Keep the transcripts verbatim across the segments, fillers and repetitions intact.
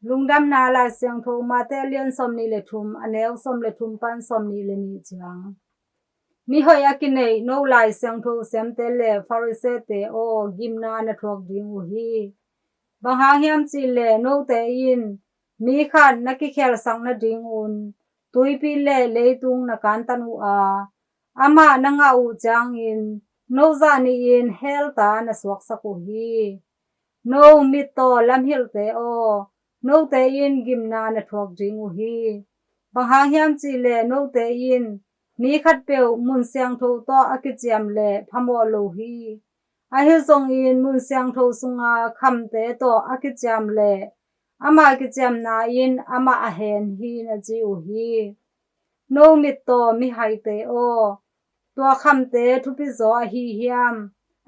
Lungdamna Lai Siangtho Mate a lian sawmnih le thum, a neu sawm le thum pan sawmnih le nih ciang. Mihoih a kineih no Lai Siangtho siamte le Farisee-te aw, gimna na thuak ding uh hi. Bang hang hiam cih leh note in mi khat na kikhelsak nadingun tuipi le leitung na kantan uh a, amah na ngah uh ciangin no zah nihin hell ta na suaksak uh hi. No mittaw lamhilhte aw, note in gimna na thuak ding uh hi. Bang hang hiam cih leh note in mi khatpeuh mun siangtho tawh a kiciam leh phamawh lo hi. Ahi zongin mun siangtho sunga khamte tawh a kiciam leh ama kiciamna in amah a hen hi, na ci uh hi. No mittaw mihaite aw, tua khamte thupizaw ahi hiam?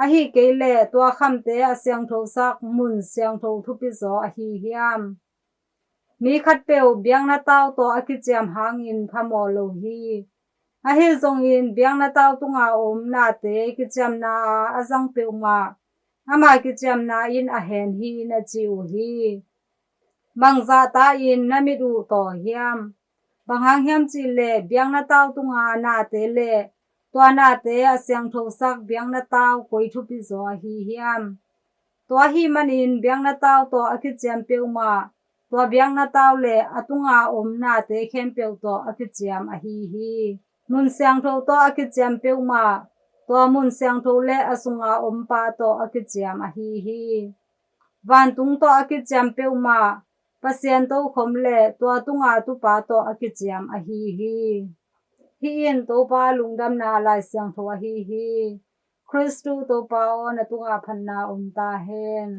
Ahi kei leh tua khamte a siangthosak mun siangtho thupizaw ahi hiam? Mi khatpeuh biakna tau tawh a kiciam hangin phamawh lo hi. Ahi zongin biakna tau tunga om nate kiciamna a a zang peuhmah ama kiciamna in a hen hi, na ci uh hi. Bangzah ta in na mit uh taw hiam? Bang hang hiam cih leh biakna tau tunga nate le tua nate a siangthosak biakna tau koi thupizaw ahi hiam? Tua ahih manin biakna tau tawh a kiciam peuhmah tua biakna tau le a tunga om nate khempeuh tawh a kiciam ahi hi. Mun siangtho tawh a kiciam peuhmah tua mun siangtho le a sunga ompa tawh a kiciam ahi hi. Vantung tawh a kiciam peuhmah Pasian tokhom le tua tunga tupa tawh a kiciam ahi hi. Hih in Topa Lungdamna Lai Siangtho ahi hi. Khristu Topa aw, na tungah phatna om ta hen.